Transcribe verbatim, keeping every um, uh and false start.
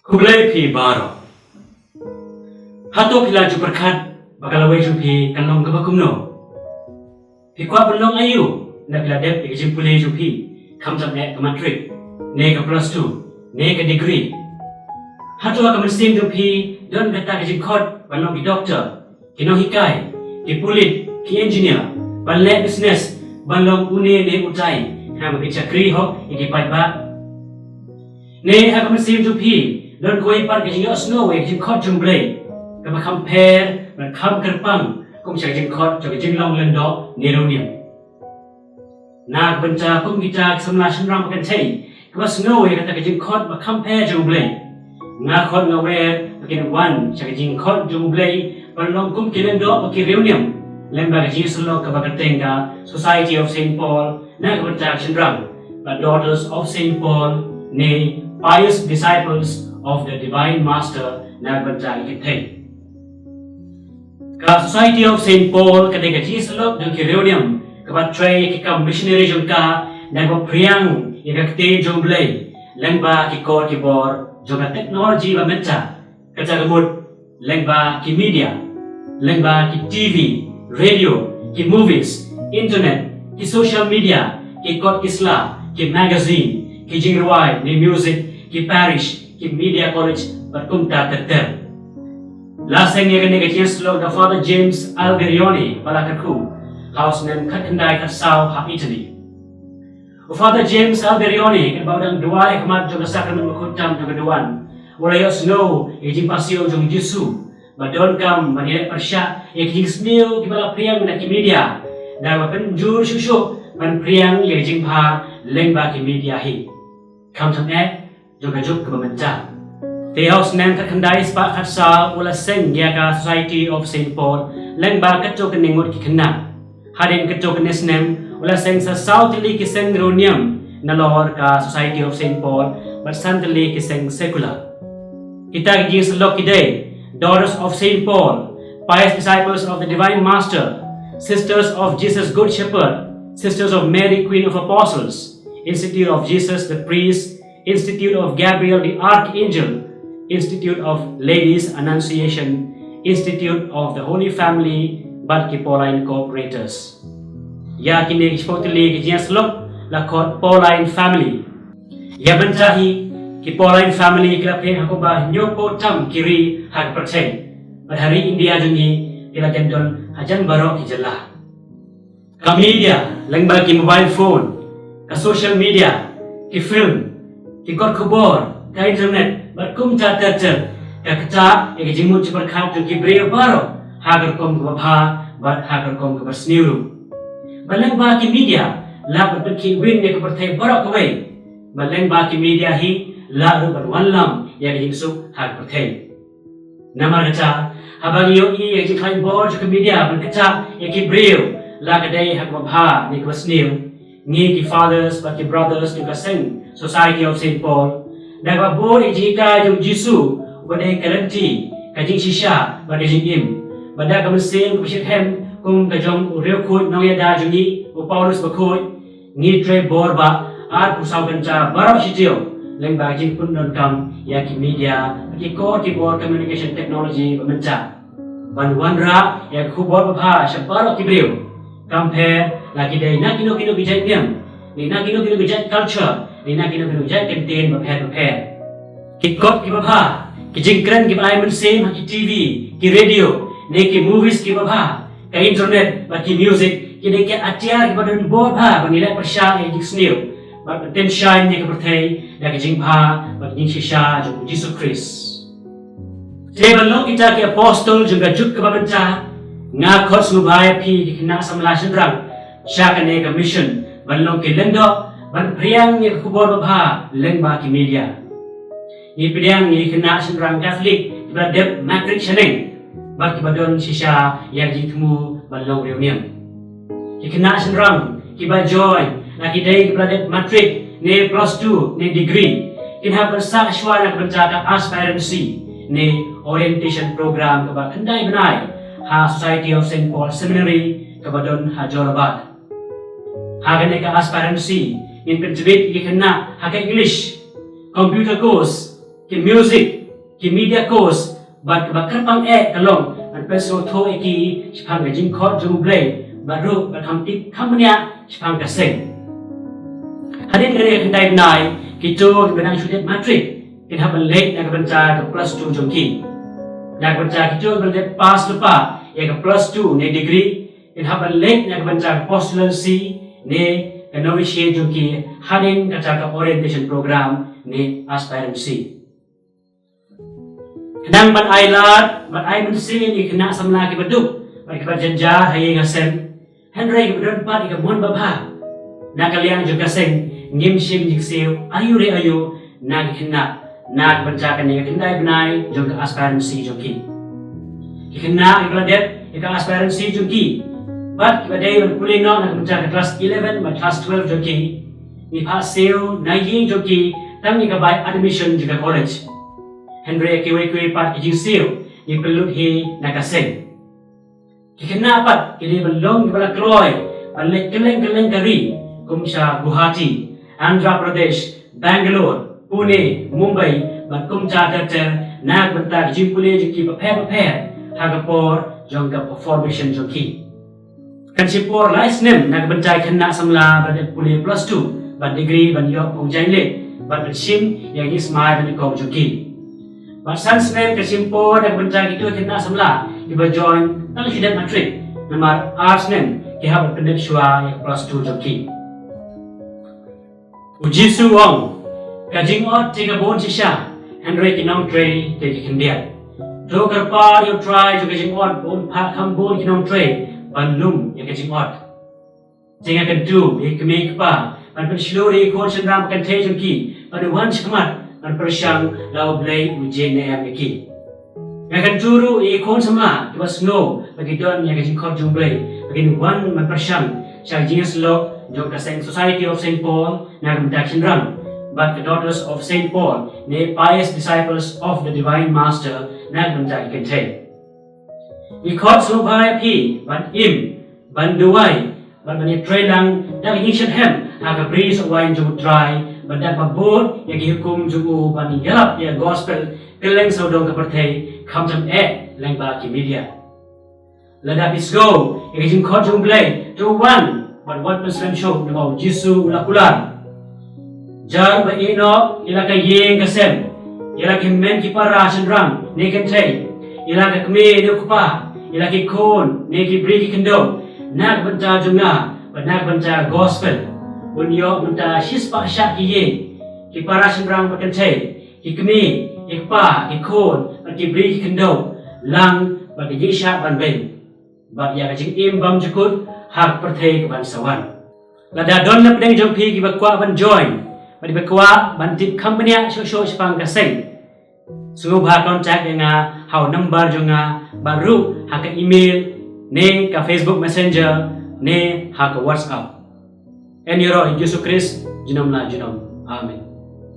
Khublei phi baroh. Hato phi la ju pyrkhat ba ka lawei jong phi kan long kaba kumno? Phi kwah ban long aïu haba phi la dep ïa ka jingpule jong phi, khamtam eh ka matric, ne ka plus two, ne ka degree? Hato ha ka mynsiem jong phi don kata ka jingkhot ban long ki doktor, ki nonghikai, ki pulit, ki engineer, ban leh business, ban long une ne utai, khnang ba kin shakri hok ïa ki paidbah? Ne ha ka mynsiem jong phi don kawei pat ka jingïohsngew ïa ka jingkhot jong U Blei kaba kham pher bad kham kyrpang kum sha ka jingkhot jong ka jinglong lyngdoh ne riewniam? Na ka bynta kum kita ki samla shynrang ba kynthei kiba sngew ïa kata ka jingkhot ba kham pher jong U Blei, nga khot nga wer ba kin wan sha ka jingkhot jong U Blei ban long kum ki lyngdoh bad ki riewniam lyngba ka jingïasyllok kaba kyrteng ka Society of Saint Paul na ka bynta ki shynrang, bad Daughters of Saint Paul ne Pious Disciples of the Divine Master na ka bynta ki kynthei. Ka Society of Saint Paul ka dei ka jingïasyllok jong ki riewniam kaba trei ïa ki kam missionary jong ka, da kaba phriang ïa ka ktien jong U Blei lyngba ki kor ki bor jong ka technology ba mynta, kata ka mut lyngba ki media, lyngba ki T V, radio, ki movies, internet, ki social media, ki kot ki sla, ki magazine, ki jingrwai ne music, ki parish, ki media college bad kumta ter ter. La seng ïa kane ka jingïasyllok da Father James Alberione ba la kyrkhu ha u snem khatkhyndai khatsaw ha Italy. U Father James Alberione, katba u dang duwai ha khmat jong ka sakramen bakhuid tam jong ka duwan, u la ïohsngew ïa ka jingpasiaw jong U Jisu, ba donkam ban ïaleh pyrshah ïa ki jingsniew kiba la phriang na ki media, da kaba pynjur shuh shuh ban phriang ïa ka jingbha lyngba ki media hi, khamtam eh jong ka juk kaba mynta. Te ha u snem khatkhyndai spah khatsaw u la seng ïa ka Society of Saint Paul lyngba katto katne ngut ki khynnah. Hadien katto katne snem u la seng sa saw tylli ki seng riewniam nalor ka Society of Saint Paul bad san tylli ki seng secular. Kita ki jingïasyllok ki dei Daughters of Saint Paul, Pious Disciples of the Divine Master, Sisters of Jesus Good Shepherd, Sisters of Mary Queen of Apostles, Institute of Jesus the Priest, Institute of Gabriel the Archangel, Institute of Ladies Annunciation, Institute of the Holy Family, bad ki Pauline Cooperators. Ïa kine ki shiphew tylli ki jingïasyllok la khot Pauline Family. Ïa mynta hi ki Pauline Family ki la phet ha kumba hynñiewphew tam ki ri ha ka pyrthei, bad ha ri India jong ngi ki la jan don hajan baroh ki jylla. Ka media, lyngba ki mobile phone, ka social media, ki film, ki kot khubor, ka internet bad kumta ter ter, ka ktah ïa ka jingmut jingpyrkhat jong ki briew baroh ha ka rukom kaba bha bad ha ka rukom kaba sniew ruh. Bad lyngba ki media lah ban pynkhih win ïa ka pyrthei baroh kawei. Bad lyngba ki media hi lah ruh ban wanlam ïa ka jingsuk ha ka pyrthei. Namar kata, haba ngi ïohi ïa ka jingkhlaiñ bor jong ka media ban ktah ïa ki briew, la ka dei ha kaba bha ne kaba sniew, ngi ki fathers bad ki brothers jong ka seng Society of Saint Paul, da kaba bud ïa ka jinghikai jong U Jisu uba dei ka lynti, ka jingshisha bad ka jingim, bad da ka mynsiem kaba shitrhem kum ka jong u riewkhuid nongïada jong ngi u Paulus Bakhuid, ngi trei bor ba arphew saw kynta baroh shi taïew lyngba ka jingpyndonkam ïa ki media bad ki kor ki bor communication technology ba mynta, ban wanrah ïa ka khubor babha sha baroh ki briew, kam pher la ki dei na kino kino ki jait niam, ne na kino kino ki jait culture, ne na kino kino ki jait kyntien bapher bapher. Ki kot ki babha, ki jingkren kiba ai mynsiem ha ki T V, ki radio, ne ki movies ki babha, ka internet bad ki music ki dei ki atiar kiba don bor bha ba ngi leh pyrshah ïa ka jingsniew bad ban pynshai ïa ka pyrthei da ka jingbha bad ka jingshisha jong U Jisu Khrist. Te ban long kita ki apostol jong ka juk kaba mynta, nga khot sngewbha ïa phi ki khynnah samla shynrang sha kane ka mission ban long ki lyngdoh ban phriang ïa ka khubor babha lyngba ki media. Ngi pdiang ïa ki khynnah shynrang Catholic kiba la dep matric shaneng bad kiba don shisha ïa ka jingthmu ban long riewniam. Ki khynnah shynrang kiba join la ki dei kiba la dep matric ne plus two ne degree, kin hap ban sah shuwa na ka bynta ka aspirancy ne orientation program kaba khyndai bnai ha Society of Saint Paul Seminary kaba don ha Jorabat. Ha kane ka aspirancy ngin pyntbit ïa ki khynnah ha ka English, computer course, ki music, ki media course, bad kaba kyrpang eh ka long ban pynsngewthuh ïa ki shaphang ka jingkhot jong U Blei, bad ruh ban kham tip kham bniah shaphang ka seng. Hadien kane ka khyndai bnai, kito kiba dang shu dep matric kin hap ban leit na ka bynta ka plus two jong ki. Na ka bynta kito kiba la dep pass lypa ïa ka plus two ne degree, kin hap ban leit na ka bynta ka postulancy ne ka novitiate jong ki hadien kata ka orientation program ne aspirancy. Khnang ban ai lad bad ai mynsiem ïa ki khynnah samla kiba duk bad kiba jynjar ha ïing ha sem, hynrei kiba don pat ïa ka mon babha na ka liang jong ka seng, ngim shym jingsiew aïu re aïu na ki khynnah na ka bynta kane ka khyndai bnai jong ka aspirancy jong ki. Ki khynnah kiba la dep ïa ka aspirancy jong ki bad kiba dei ban pule noh na ka bynta ka klas eleven bad klas twelve jong ki, ngi phah siew na ïing jong ki tang ïa ka bai admission jong ka college. Hynrei kiwei kiwei pat ki jingsiew ngi pynlut hi na ka seng. Ki khynnah pat ki dei ban long kiba la kloi ban leit kylleng kylleng ka ri, kum sha Guwahati, Andhra Pradesh, Bangalore, Pune, Mumbai, bad kumta ter ter na ka bynta ki jingpule jong ki bapher bapher ha ka por jong ka formation jong ki. Kan shim por lai snem na ka bynta ki khynnah samla ba dep pule plus two bad degree ban ïoh kum jaiñ leit bad ban shim ïa ki smai banyngkong jong ki. Bad san snem kan shim por na ka bynta kito ki khynnah samla kiba join tang shu dep matric, namar ar snem ki hap ban pyndep shuwa ïa ka plus two jong ki. U Jisu u ong, ka jingot te ka bun shisha, hynrei ki nongtrei te ki khyndiat. To kyrpad ïa U Trai jong ka jingot ba un phah kham bun ki nongtrei ban lum ïa ka jingot. Te nga kyntu ïa ki kmie ki kpa ban pynshlur ïa ki khun shynrang ba kynthei jong ki ban wan shakhmat ban pyrshang la U Blei u jied ne em ïa ki. Nga kyntu ruh ïa ki khun samla kiba sngew ba ki don ïa ka jingkhot jong U Blei ba kin wan ban pyrshang sha ka jingïasyllok jong ka seng Society of Saint Paul na ka bynta ki shynrang, bad ka Daughters of Saint Paul ne Pious Disciples of the Divine Master na ka bynta ki kynthei. Ngi khot sngewbha ïa phi ban im, ban duwai, bad ban ïatrei lang da ka jingshitrhem ha ka bri sohwaiñ jong U Trai, bad da kaba bud ïa ki hukum jong u ban ïalap ïa ka gospel kylleng sawdong ka pyrthei, khamtam eh lyngba ki media. Lada phi sngew ïa ka jingkhot jong U Blei, to wan bad wat pynslem shuh, namar U Jisu u la kular. Jar ba ïehnoh ïa la ka ïing ka sem, ïa la ki hynmen ki para shynrang ne kynthei, ïa la ka kmie ne u kpa, ïa la ki khun ne ki bri ki khyndew, na ka bynta jong nga bad na ka bynta ka gospel. Un ïoh mynta shispah shah ki ïing, ki para shynrang bad kynthei, ki kmie, ki kpa, ki khun bad ki bri ki khyndew, lang bad ka jingshah ban beiñ bad ïa ka jingim bymjukut ha ka pyrthei kaban sa wan. Lada don na pdeng jong phi kiba kwah ban join bad kiba kwah ban tip kham bniah shuh shuh shaphang ka seng, sngewbha contact ïa nga ha u number jong nga bad ruh ha ka email ne ka Facebook Messenger ne ha ka WhatsApp. Yn ïaroh ïa U Jisu Khrist junom la junom. Amen.